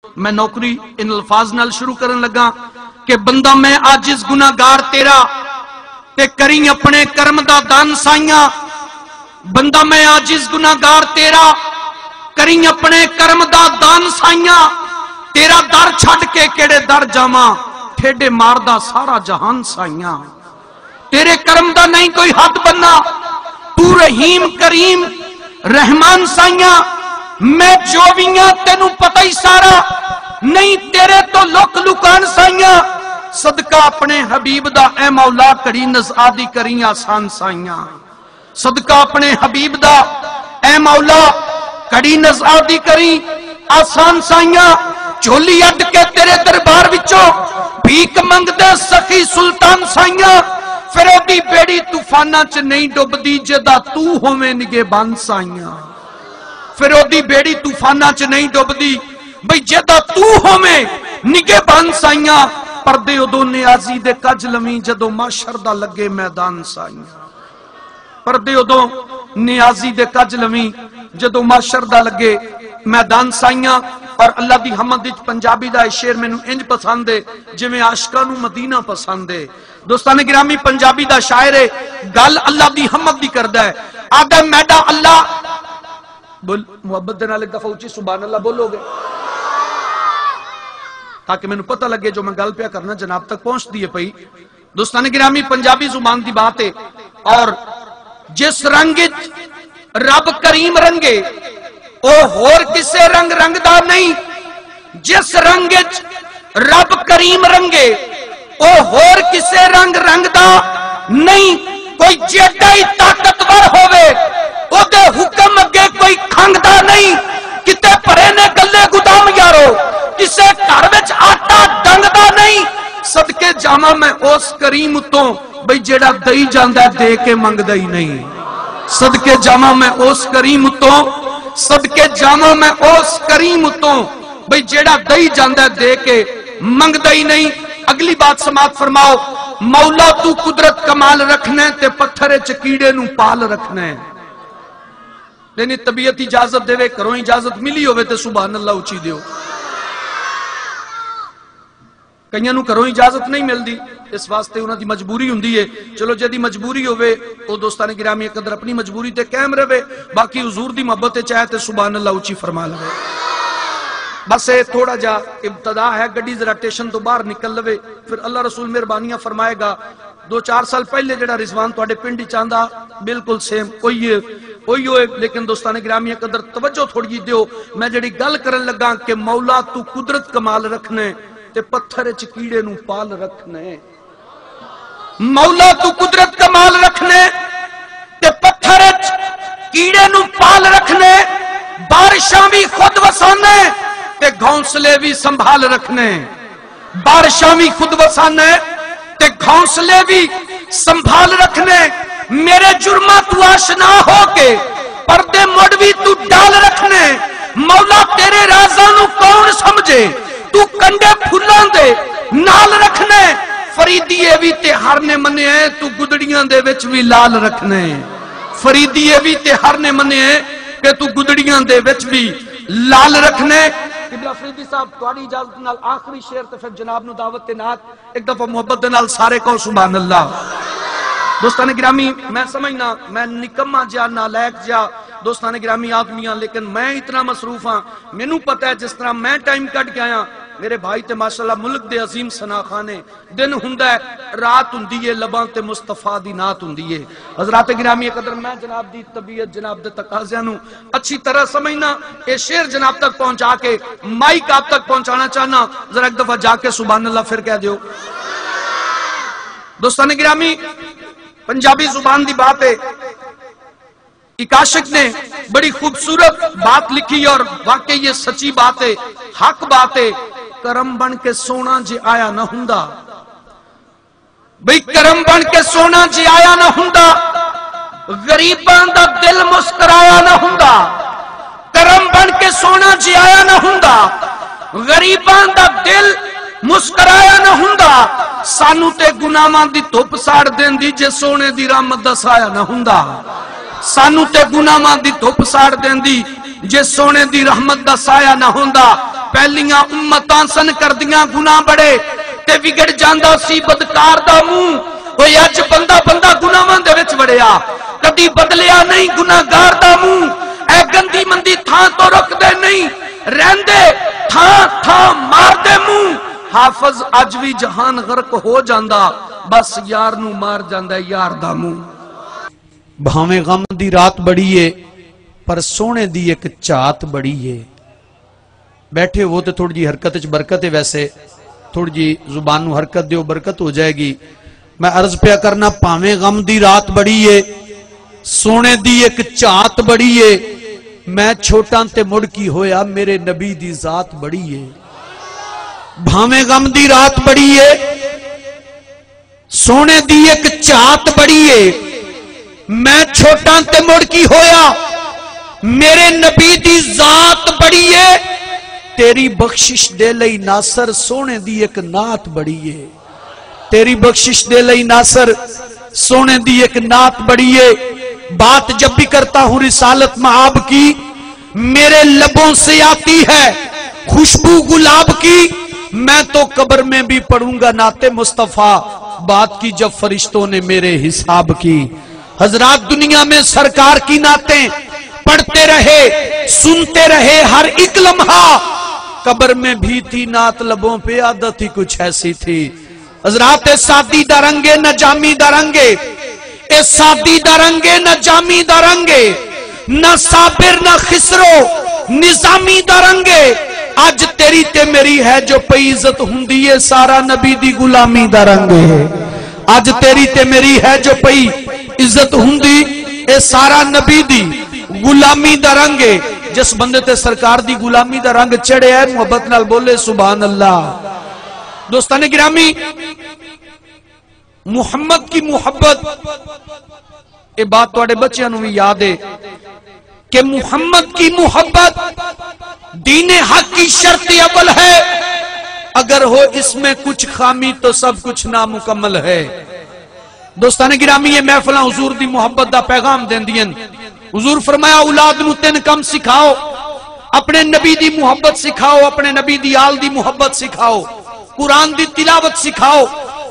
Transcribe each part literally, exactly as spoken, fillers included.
میں نوکری ان الفاظ نال شروع کرن لگا کہ بندہ میں عاجز گناہگار تیرا، تے کریں اپنے کرم دا دان سائیاں۔ بندہ میں عاجز گناہگار تیرا، کریں اپنے کرم دا دان سائیاں۔ تیرا در چھڈ کے کیڑے در جاواں، ٹھیڈے ماردا سارا جہان سائیاں۔ تیرے کرم دا نہیں کوئی حد بننا، تو رحیم کریم رحمان سائیاں۔ میں جو وی آں تینوں پتہ ہی سارا، نہیں تیرے تو لک لکان سائیاں۔ صدقہ اپنے حبیب دا اے مولا، کڑی نزعہ دی کریں آسان سائیاں۔ صدقہ اپنے حبیب دا اے مولا، کڑی نزعہ دی کریں آسان سائیاں۔ جھولی اڈ کے تیرے دربار وچوں بھیک منگدے سخی سلطان سائیاں۔ پھر اودی بیڑی طوفاناں چ نہیں ڈبدی، جیدا تو ہوویں نگہبان سائیاں۔ پھر اودی بیڑی طوفاناں چ نہیں ڈبدی، بھئی جیدا تو ہوویں نگہبان سائیاں۔ پردے ادوں نیازی دے کج لویں، جدوں محشر دا لگے میدان سائیاں۔ پردے ادوں نیازی دے کج لویں، جدوں محشر دا لگے میدان سائیاں۔ اور اللہ دی حمد وچ پنجابی دا اے شعر مینوں انج پسند ہے، جویں عاشقاں نوں مدینہ پسند ہے۔ دوستان گرامی، پنجابی دا شاعر ہے، گل اللہ دی حمد دی کردا ہے، آہدا ہے، میڈا اللہ، بول، محبت دے نال ایک دفعہ اچی سبحان اللہ بولو گے، تاکہ مینوں پتہ لگے جو میں گل پیا کرنا جناب تک پہنچدی ہے پئی۔ دوستان گرامی، پنجابی زبان دی بات ہے، اور جس رنگ اچ رب کریم رنگے، او ہور کسے رنگ رنگدا نہیں۔ جس رنگ اچ رب کریم رنگے، او ہور کسے رنگ رنگدا نہیں۔ کوئی جیڈا ہی طاقتور ہووے، اودے حکم اگے کوئی کھنگدا نہیں۔ کتے بھرے نے گلے گدام یارو، کسے گھر وچ آٹا ڈنگدا نہیں۔ صدقے جاواں میں اس کریم اتوں، بھئی جیڑا دئی جاندا ہے، دے کے منگدا ہی نہیں۔ صدقے جاواں میں اس کریم اتوں، صدقے جاواں میں اس کریم اتوں، بھئی جیڑا دئی جاندا ہے، دے کے منگدا ہی نہیں۔ اگلی بات سماعت فرماؤ، مولا تو قدرت کمال رکھنا ہے تے پتھر اچ کیڑے نوں پال رکھنا ہے۔ یعنی طبیعت اجازت دیوے، گھروں اجازت ملی ہووے تے سبحان اللہ اچی دیو۔ کئیاں نوں گھروں اجازت نہیں ملدی، اس واسطے انہاں دی مجبوری ہوندی ہے۔ چلو جیدی مجبوری ہووے، او دوستان گرامی قدر اپنی مجبوری تے قائم رہے، باقی حضور دی محبت اچ آئے تے سبحان اللہ اچی فرما لوے۔ بس اے تھوڑا جا ابتدا ہے، گڈی ذرا ٹیشن تو باہر نکل لوے، پھر اللہ رسول مہربانیاں فرمائے گا۔ دو چار سال پہلے جڑا رضوان تہاڈے پنڈ اچ آندا، بالکل سیم اوہی ہے، اوہی ہوئے۔ لیکن دوستان گرامی قدر توجہ تھوڑی جی دیو، میں جڑی گل کرن لگا کہ مولا تو قدرت کمال رکھنے تے پتھر اچ کیڑے نوں پال رکھنے۔ مولا تو قدرت کمال رکھنے تے پتھر اچ کیڑے نوں پال رکھنے، بارشاں وی خود وسانے تے گھونسلے وی سنبھال رکھنے۔ بارشاں وی خود وسانے تے گھونسلے وی سنبھال رکھنے۔ میرے جرماں تو آشنا ہو کے پردے مڑ وی تو ڈال رکھنے۔ مولا تیرے رازاں نوں کون سمجھے، تو کنڈے پھلاں دے نال رکھنے۔ فریدی اے وی تے ہر نے منیا ہے، تو گدڑیاں دے وچ وی لال رکھنے۔ فریدی اے وی تے ہر نے منیا ہے کہ تو گدڑیاں دے وچ وی لال رکھنے۔ قبلہ فریدی صاحب، تہاڈی اجازت نال آخری شعر تے پھر جناب نوں دعوت نعت۔ ایک دفعہ محبت دے نال سارے کہو سبحان اللہ۔ دوستان گرامی، میں سمجھنا میں نکما جا، نالائق جا، دوستان گرامی، آدمی ہاں، لیکن میں اتنا مصروف ہاں، مینوں پتہ ہے جس طرح میں ٹائم کڈھ کے آیا، میرے بھائی تے ماشاءاللہ ملک دے عظیم ثنا خان ہیں۔ دن ہوندا ہے، رات ہوندی ہے، لباں تے مصطفیٰ دی نعت ہوندی ہے۔ حضرات گرامی قدر، میں جناب دی طبیعت، جناب دے تقاضیاں نوں اچھی طرح سمجھنا، اے شعر جناب تک پہنچا کے مائیک آپ تک پہنچانا چاہنا، ذرا ایک دفعہ جا کے سبحان اللہ پھر کہہ دیو۔ دوستان گرامی، پنجابی زبان دی بات ہے، ایک عاشق نے بڑی خوبصورت بات لکھی اور واقعی یہ سچی بات ہے، حق بات ہے، کرم بن کے سونا جے آیا نہ ہوندا، بھئی کرم بݨ کے سوہݨا جے آیا نہ ہوندا، غریباں دا دل مسکرایا نہ ہوندا۔ کرم بݨ کے سوہݨا جے آیا نہ ہوندا، غریباں دا دل مسکرایا نہ ہوندا۔ سانوں تے گناہاں دی دھپ ساڑ دیندی جے سوہݨے دی رحمت دا سایہ نہ ہوندا۔ سانوں تے گناہاں دی دھپ ساڑ دیندی جے سوہݨے دی رحمت دا سایہ نہ ہوندا۔ پہلیاں امتاں سن کردیاں گناہ بڑے، تے وگڑ جاندا سی بدکار دا منہ۔ اوئے اج بندہ بندہ گناہاں دے وچ وڑیا، کدی بدلیا نہیں گناہگار دا منہ۔ اے گندی مندی تھاں تو رکدے نہیں، رہندے تھاں تھاں ماردے منہ۔ حافظ اج وی جہان غرق ہو جاندا، بس یار نوں مار جاندا یار دا منہ۔ بھاویں غم دی رات بڑی اے، پر سوہݨے دی ہک جھات بڑی اے۔ بیٹھے ہوو تے تھوڑی جی حرکت وچ برکت ہے، ویسے تھوڑی جی زبان نوں حرکت دیو، برکت ہو جائے گی۔ میں عرض پیا کرنا، بھاویں غم دی رات بڑی اے، سوہݨے دی ہک جھات بڑی اے۔ میں چھوٹاں تے مڑ کی ہویا، میرے نبی دی ذات بڑی اے۔ بھاویں غم دی رات بڑی اے، سوہݨے دی ہک جھات بڑی اے۔ میں چھوٹاں تے مڑ کی ہویا، میرے نبی دی ذات بڑی اے۔ تیری بخشش دے لئی ناصر، سوہݨے دی ہک نعت بڑی اے۔ تیری بخشش دے لئی ناصر، سوہݨے دی ہک نعت بڑی اے۔ بات جب بھی کرتا ہوں رسالت مآب کی، میرے لبوں سے آتی ہے خوشبو گلاب کی، میں تو قبر میں بھی پڑھوں گا نعت مصطفیٰ، بات کی جب فرشتوں نے میرے حساب کی۔ حضرات، دنیا میں سرکار کی نعتیں پڑھتے رہے، سنتے رہے ہر ایک لمحہ، قبر میں بھی تھی نعت لبوں پہ، عادت ہی کچھ ایسی تھی۔ حضرات، اے سادی دا رنگ اے، نہ جامی دا رنگ اے۔ اے سادی دا رنگ اے، نہ جامی دا رنگ اے۔ نہ صابر، نہ خسرو، نظامی دا رنگ اے۔ اج تیری تے میری ہے جو پئی عزت ہوندی اے، سارا نبی دی غلامی دا رنگ اے۔ اج تیری تے میری ہے جو پئی عزت ہوندی اے، سارا نبی دی غلامی دا رنگ اے۔ جس بندے تے سرکار دی غلامی دا رنگ چڑھیا ہے، محبت نال بولے سبحان اللہ۔ دوستان گرامی، محمد کی محبت، اے بات تہاڈے بچیاں نوں وی یاد ہے کہ محمد کی محبت دین حق کی شرط اول ہے، اگر ہو اس میں کچھ خامی تو سب کچھ نامکمل ہے۔ دوستان گرامی، یہ محفلاں حضور دی محبت دا پیغام دیندیاں۔ حضور فرمایا، اولاد نوں تن کم سکھاؤ، اپنے نبی دی محبت سکھاؤ، اپنے نبی دی آل دی محبت سکھاؤ، قرآن دی تلاوت سکھاؤ۔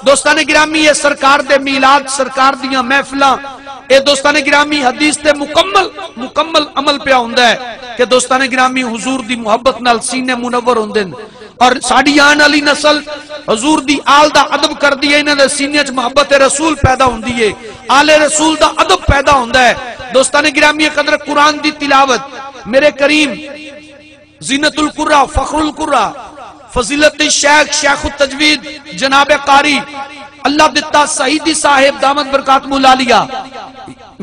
دوستان گرامی، یہ سرکار دے میلاد، سرکار دیاں محفلاں، اے دوستان گرامی، حدیث تے مکمل، مکمل عمل پیا ہوندا ہے کہ دوستان گرامی، حضور دی محبت نال سینے منور ہوندے نے۔ اور ساڈی آن والی نسل حضور دی آل دا ادب کردی ہے، انہاں دے سینے وچ محبت رسول پیدا ہوندی ہے، آل رسول دا ادب پیدا ہوندا ہے۔ دوستان گرامی قدر، قرآن دی تلاوت، میرے کریم زینت القرا، فخر القرا، فضیلت شیخ، شیخ التجوید، جناب قاری، اللہ دتا سعیدی صاحب دامت برکاتہم العالیہ،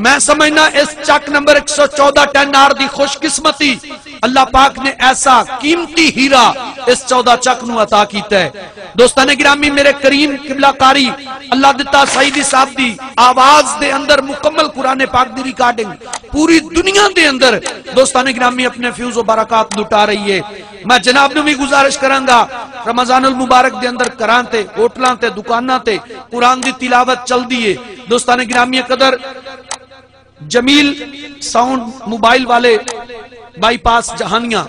میں سمجھنا اس چک نمبر ایک سو چودہ ٹین آر دی خوش قسمتی، اللہ پاک نے ایسا قیمتی ہیرا اس چودہ چک نو عطا کیتا ہے۔ دوستان گرامی، میرے کریم قبلہ قاری اللہ دتا سعیدی صاحب دی آواز دے اندر مکمل قرآن پاک دی ریکارڈنگ پوری دنیا دے اندر، دوستان گرامی، اپنے فیوز و برکات لٹا رہی ہے۔ میں جناب نوں وی گزارش کراں گا، رمضان المبارک دے اندر گھراں تے، ہوٹلاں تے، دکاناں تے قرآن دی تلاوت چلدی ہے۔ دوستان گرامی قدر، جمیل ساؤنڈ موبائل والے، بائی پاس جہانیاں،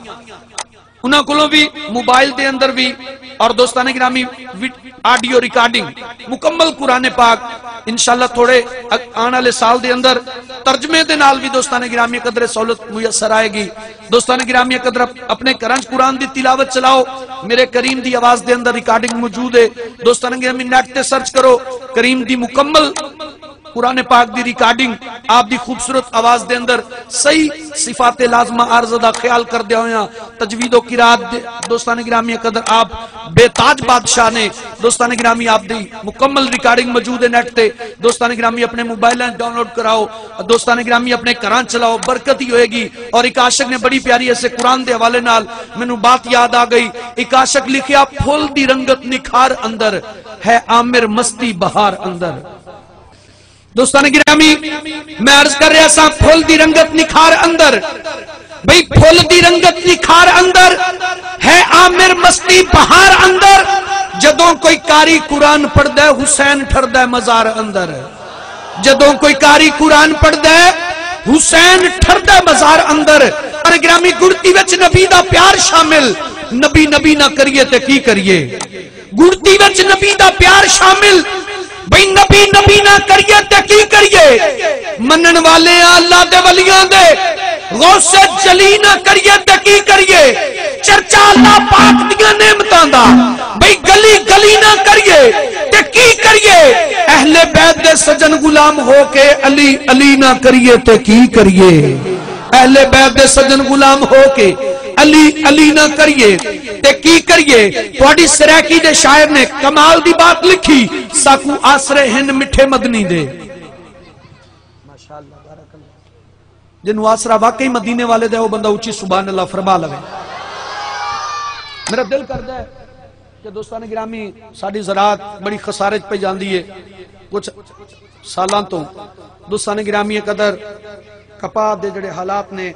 انہاں کولوں وی موبائل دے اندر وی، اور دوستان گرامی، وی-، آڈیو ریکارڈنگ مکمل قرآن پاک انشاءاللہ تھوڑے اگ-، آن والے سال دے اندر ترجمے دے نال وی دوستان گرامی قدر سہولت میسر آئے گی۔ دوستان گرامی قدر، اپ-، اپنے گھراں چ قرآن دی تلاوت چلاؤ، میرے کریم دی آواز دے اندر ریکارڈنگ موجود ہے۔ دوستان گرامی، نیٹ تے سرچ کرو، کریم دی مکمل قرآن پاک دی ریکارڈنگ آپ دی خوبصورت آواز دے اندر صحیح صفات لازمہ عارضہ دا خیال کردے ہوئے، تجوید و قرات دے، دوستان گرامی قدر، آپ بے تاج بادشاہ نے۔ دوستان گرامی، آپ دی مکمل ریکارڈنگ موجود ہے نیٹ تے۔ دوستان گرامی، اپنے موبائلاں ڈاؤن لوڈ کراؤ، دوستان گرامی، اپنے گھراں چلاؤ، برکت ہی ہوئے گی۔ اور ایک عاشق نے بڑی پیاری ایسے قرآن دے حوالے نال مینوں بات یاد آ گئی۔ ایک عاشق لکھیا، پھول دی رنگت نکھار اندر، ہے عامر مستی بہار اندر۔ دوستان گرامی، میں عرض کر رہا ساں، پھل دی رنگت نکھار اندر، بھئی، پھل دی رنگت نکھار اندر، ہے عامر مستی بہار اندر۔ جدوں کوئی قاری قرآن پڑھدا ہے، حسین ٹھردا ہے مزار اندر۔ جدوں کوئی قاری قرآن پڑھدا ہے، حسین ٹھردا ہے مزار اندر۔ پر گرامی، گڑتی وچ نبی دا پیار شامل، نبی نبی نہ کریے تے کی کریے؟ گڑتی وچ نبی دا پیار شامل، بھئی نبی نبی نہ کریے تے کی کریے؟ منن والے آں اللہ دے ولیاں دے، غوث جلی نہ کریے تے کی کریے؟ چرچا اللہ پاک دیاں نعمتاں دا، بھئی گلی گلی نہ کریے تے کی کریے؟ اہل بیت دے سجن غلام ہو کے علی علی نہ کریے تے کی کریے؟ اہل بیت دے سجن غلام ہو کے علی علی نہ کریے تے کی کریے؟ تہاݙی سرائیکی دے شاعر نے کمال دی بات لکھی، ساکوں آسرے ہن مٹھے مدنی دے۔ ماشاءاللہ، بارک اللہ۔ جنوں آسرا واقعی مدینے والے دا ہے، او بندہ اچی سبحان اللہ فرما لوے۔ میرا دل کردا ہے کہ دوستان گرامی، ساݙی زراعت بڑی خسارے چ پئی جاندی ہے۔ کچھ سالاں توں دوستان گرامی قدر کپاہ دے جڑے حالات نے،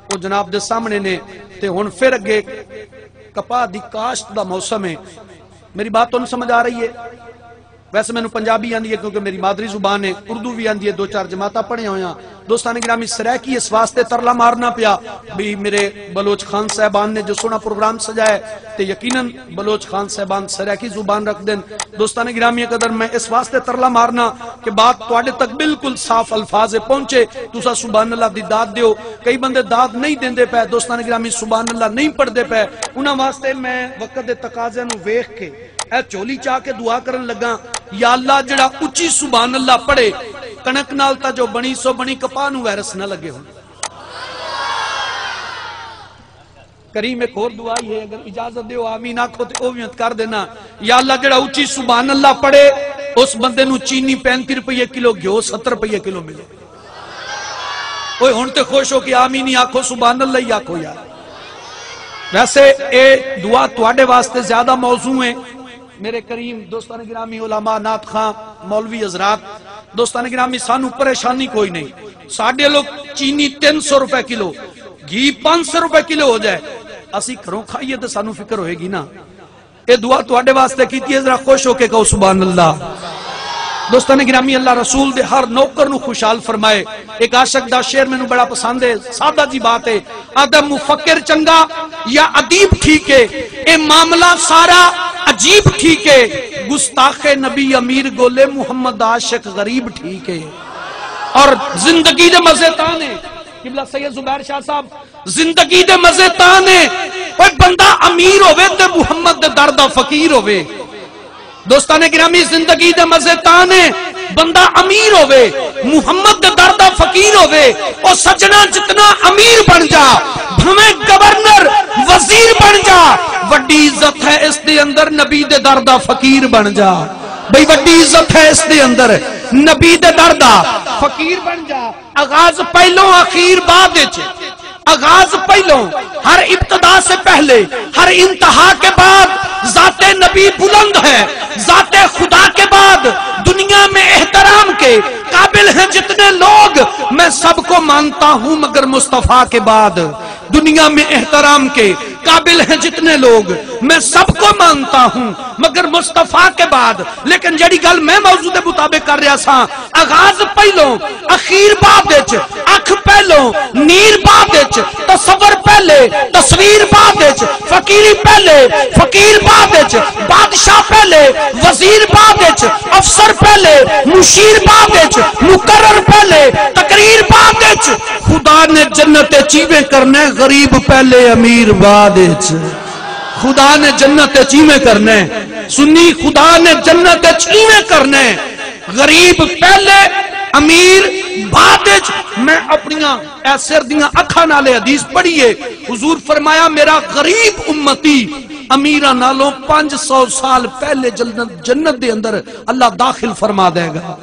او جناب دے سامنے نے، تے ہن پھر اگے کپاہ دی کاشت دا موسم ہے۔ میری بات تہاݙوں سمجھ آ رہی ہے؟ ویسے مینوں پنجابی آندی ہے کیونکہ میری مادری زبان ہے، اردو وی آندی ہے، دو چار جماعتاں پڑھیاں ہویاں۔ دوستان گرامی، سرائیکی اس واسطے ترلا مارنا پیا بھی میرے بلوچ خان صاحبان نے جو سوہݨا پروگرام سجایا ہے، تے یقیناً بلوچ خان صاحبان سرائیکی زبان رکھدن۔ دوستان گرامی قدر، میں اس واسطے ترلا مارنا کہ بات تہاݙے تک بالکل صاف الفاظ پہنچے، تساں سبحان اللہ دی داد دیو۔ کئی بندے داد نہیں دیندے پئے، دوستان گرامی سبحان اللہ نہیں پڑھدے پئے، انہاں واسطے میں وقت دے تقاضیاں نوں ویکھ کے اے جھولی چا کے دعا کرن لگا، یا اللہ جڑا اچی سبحان اللہ پڑھے، کݨک نال تاں جو بݨی سو بݨی، کپاہ نوں وائرس نہ لگے ہن۔ کریم، ایک ہور دعا ہی ہے، اگر اجازت دیو آمین آکھو تے او وی کر دینا۔ یا اللہ جڑا اچی سبحان اللہ پڑھے، اس بندے نوں چینی پینتی روپے کلو، گھیو ستر روپے کلو ملے۔ اوئے ہن تے خوش ہو کے آمین ہی آکھو، سبحان اللہ ہی آکھو یار۔ ویسے اے دعا تہاݙے واسطے زیادہ موزوں ہے۔ میرے کریم دوستان گرامی، علماء، نعت خواں، مولوی حضرات، دوستان گرامی، سانوں پریشانی کوئی نہیں۔ ساݙے لوگ چینی تین سو روپے کلو، گھی پانچ سو روپے کلو ہو جائے، اسی گھروں کھائیے تے سانوں فکر ہوئے گی نا۔ اے دعا تہاݙے واسطے کیتی ہے، ذرا خوش ہو کے کہو سبحان اللہ۔ دوستان گرامی، اللہ رسول دے ہر نوکر نوں خوشحال فرمائے۔ ایک عاشق دا شعر مینوں بڑا پسند ہے، سادہ جی بات ہے، آدھا مفکر چنگا یا ادیب ٹھیک ہے، اے معاملہ سارا عجیب ٹھیک ہے، گستاخ نبی امیر گولے محمد عاشق غریب ٹھیک ہے۔ اور زندگی دے مزے تاں نے، قبلہ سید زبیر شاہ صاحب، زندگی دے مزے تاں نے، کوئی بندہ امیر ہووے تے محمد دے در دا فقیر ہووے۔ دوستان گرامی، زندگی دے مزے تاں نے، بندہ امیر ہووے، محمد دے در دا فقیر ہووے۔ او سجنا، جتنا امیر بن جا، بھویں گورنر، وزیر بن جا، وڈی عزت ہے اس دے اندر نبی دے در دا فقیر بن جا۔ بھئی، وڈی عزت ہے اس دے اندر نبی دے در دا فقیر بن جا۔ آغاز پہلوں، اخیر بعد اچ۔ آغاز پہلوں، ہر ابتدا سے پہلے، ہر انتہا کے بعد۔ ذات نبی بلند ہے، ذات خدا کے بعد۔ دنیا میں احترام کے قابل ہیں جتنے لوگ، میں سب کو مانتا ہوں مگر مصطفیٰ کے بعد۔ دنیا میں احترام کے قابل ہیں جتنے لوگ، میں سب کو مانتا ہوں مگر مصطفیٰ کے بعد۔ لیکن جڑی گل میں موضوع دے مطابق کر رہا ساں، آغاز پہلوں، اخیر بعد اچ، اکھ پہلوں، نیر بعد اچ، تصور پہلے، تصویر بعد اچ، فقیری پہلے، فقیر بعد اچ، بادشاہ پہلے، وزیر بعد اچ، افسر پہلے، مشیر بعد اچ، مقرر پہلے، تقریر بعد اچ۔ خدا نے جنت اچ ایویں کرنا ہے، غریب پہلے، امیر بعد اچ۔ خدا نے جنت اچ ایویں کرنا ہے۔ سنی، خدا نے جنت اچ ایویں کرنا ہے، غریب پہلے، امیر بعد اچ۔ میں اپنیاں ایسر دیاں اکھاں نال اے حدیث پڑھی ہے۔ حضور فرمایا، میرا غریب امتی امیراں نالوں پنج سو سال پہلے جنت، جنت دے اندر اللہ داخل فرما دے گا۔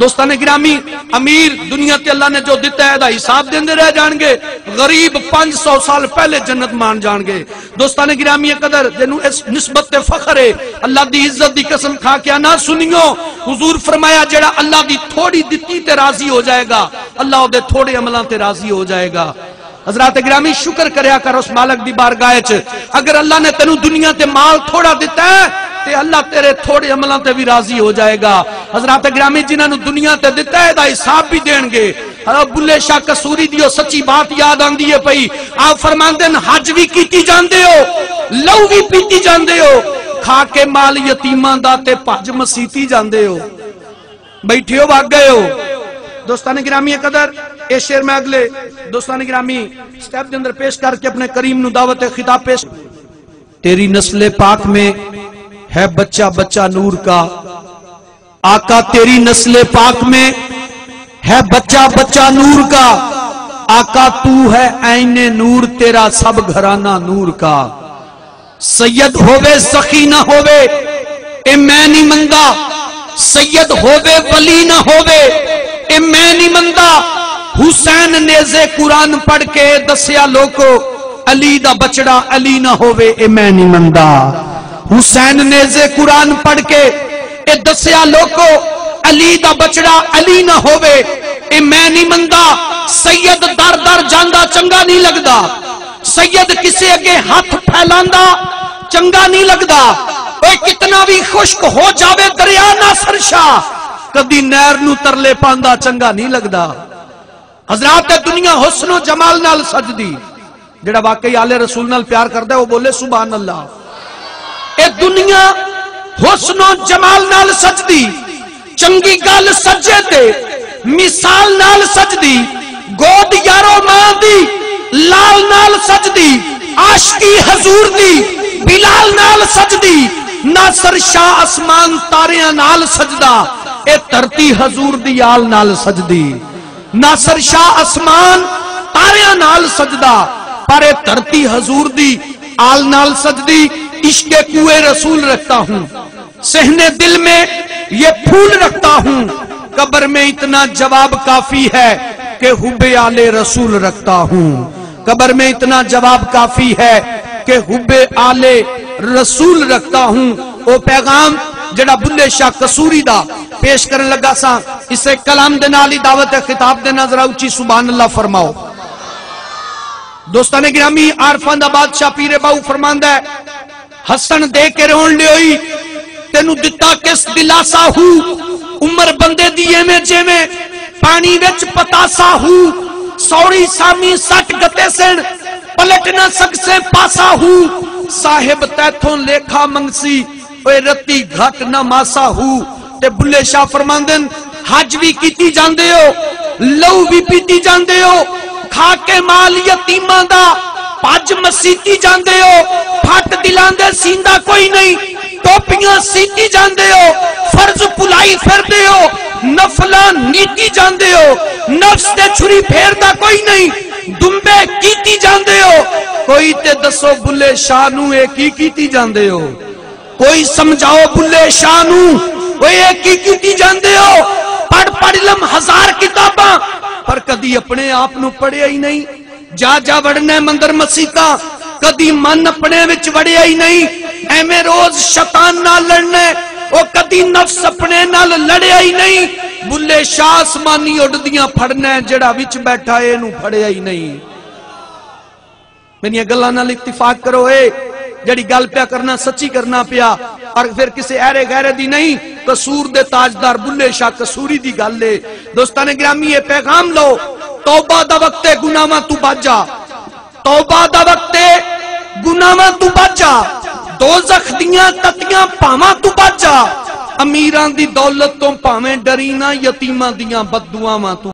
دوستان گرامی، امیر دنیا تے اللہ نے جو دتا ہے، دا حساب دیندے رہ جان گے۔ غریب پنج سو سال پہلے جنت مان جان گے۔ دوستان گرامی قدر، جنوں اس نسبت تے فخر ہے، اللہ دی عزت دی قسم کھا کے نہ سنیو۔ حضور فرمایا، جڑا اللہ دی تھوڑی دتی تے راضی ہو جائے گا، اللہ او دے تھوڑے عملاں تے راضی ہو جائے گا۔ حضرات گرامی، شکر کریا کر اس مالک دی بارگاہ اچ۔ اگر اللہ نے تینوں دنیا تے مال تھوڑا دتا ہے، تے اللہ تیرے تھوڑے عملاں تے وی راضی ہو جائے گا۔ حضرات گرامی، جنہاں نوں دنیا تے دتا ہے، دا حساب بھی دین گے۔ حضرت بلے شاہ قصوری دی او سچی بات یاد آندی ہے پئی۔ آپ فرماندن، حج وی کیتی جاندے ہو، لہو وی پیتی جاندے ہو، کھا کے مال یتیماں دا تے بھج مسیتی جاندے ہو۔ بیٹھے ہو، بھگ گئے ہو۔ دوستان گرامی قدر، اے شعر میں اگلے دوستان گرامی سٹیپ دے اندر پیش کر کے اپنے کریم نو دعوت خطاب پیش۔ تیری نسل پاک میں ہے بچہ بچہ نور کا، آقا تیری نسل پاک میں ہے بچہ بچہ نور کا، آقا تو ہے عین نور، تیرا سب گھرانہ نور کا۔ سید ہووے سخی نہ ہووے، اے میں نہیں مندا۔ سید ہووے ولی نہ ہووے، اے میں نہیں مندا۔ حسین نیزے قرآن پڑھ کے دسیا لوکو، علی دا بچڑا علی نہ ہووے، اے میں نہیں مندا۔ حسین نیزے قرآن پڑھ کے اے دسیا لوکو، علی دا بچڑا علی نہ ہووے، اے میں نہیں مندا۔ سید در در جاندا چنگا نہیں لگدا۔ سید کسے اگے ہتھ پھیلاندا چنگا نہیں لگدا۔ اوئے کتنا وی خشک ہو جاوے دریا ناصر شاہ، کدی نہر نو ترلے پاندا چنگا نہیں لگدا۔ حضرات، اے دنیا حسن و جمال نال سجدی۔ جڑا واقعی آل رسول نال پیار کردا ہے، او بولے سبحان اللہ۔ اے دنیا حسن و جمال نال سجدی، چنگی گل سجے تے مثال نال سجدی، گود یارو ماں دی لال نال سجدی، عاشقی حضور دی بلال نال سجدی، ناصر شاہ اسمان تاریاں نال سجدا، اے دھرتی حضور دی آل نال سجدی۔ ناصر شاہ اسمان تاریاں نال سجدا، پر اے دھرتی حضور دی آل نال سجدی۔ عشق کوہ رسول رکھتا ہوں، صحن دل میں یہ پھول رکھتا ہوں، قبر میں اتنا جواب کافی ہے کہ حب آل رسول رکھتا ہوں، قبر میں اتنا جواب کافی ہے کہ حب آل رسول رکھتا ہوں۔ او پیغام جڑا بلے شاہ قصوری دا پیش کرن لگا ساں، اسے کلام دے نال ہی دعوت خطاب دینا، ذرا اچی سبحان اللہ فرماؤ۔ دوستان گرامی، عارفاں دا بادشاہ پیر باہو فرماندا ہے، ہسن دے کے روݨ لیوئی، تینوں دتا کس دلاسا ہو؟ عمر بندے دی ایویں جیویں پانی وچ پتاسا ہو، سوڑی سامی سٹ گتے سن، پلٹ نہ سکسیں پاسا ہو، صاحب تیتھوں لیکھا منگسی، اوئے رتی گھٹ نہ ماسا ہو۔ تے بلے شاہ فرماندن، حج وی کیتی جاندے ہو، لہو وی پیتی جاندے ہو، کھا کے مال یتیماں دا، پج مسیتی جاندے ہو، پھٹ دلاں دے سیندا کوئی نہیں، ٹوپیاں سیتی جاندے ہو، فرض پلائی پھردے ہو، نفلاں نیتی جاندے ہو، نفس تے چھری پھیردا کوئی نہیں، دمبے کیتی جاندے ہو۔ کوئی تے دسو بلے شاہ نو اے کی کیتی جاندے ہو؟ کوئی سمجھاؤ بلے شاہ نو، اوئے اے کی کیتی جاندے ہو؟ پڑھ پڑھ علم ہزار کتاباں، پر کدی اپنے آپ نو پڑھیا ہی نہیں۔ جا جا وڑنے مندر مسیتاں، کدی من اپنے وچ وڑیا ہی نہیں۔ ایویں روز شیطان نال لڑنے، او کدی نفس اپنے نال لڑیا ہی نہیں۔ بلے شاہ آسمانی اڈدیاں پھڑنے، جڑا وچ بیٹھا اے نو پھڑیا ہی نہیں۔ میریاں گلاں نال اتفاق کرو، اے جڑی گل پیا کرنا سچی کرنا پیا، اور پھر کسے ایرے غیرے دی نہیں۔ قصور دے تاجدار بلے شاہ قصوری دی گل اے۔ دوستان گرامی، اے پیغام لو، توبہ دا وقت اے، گناہاں توں بچ جا۔ توبہ دا وقت اے، گناہاں توں بچ جا۔ دوزخ دیاں تتیاں بھاواں توں بچ جا۔ امیراں دی دولت توں بھاویں ڈری نہ، یتیماں دیاں بددعاواں توں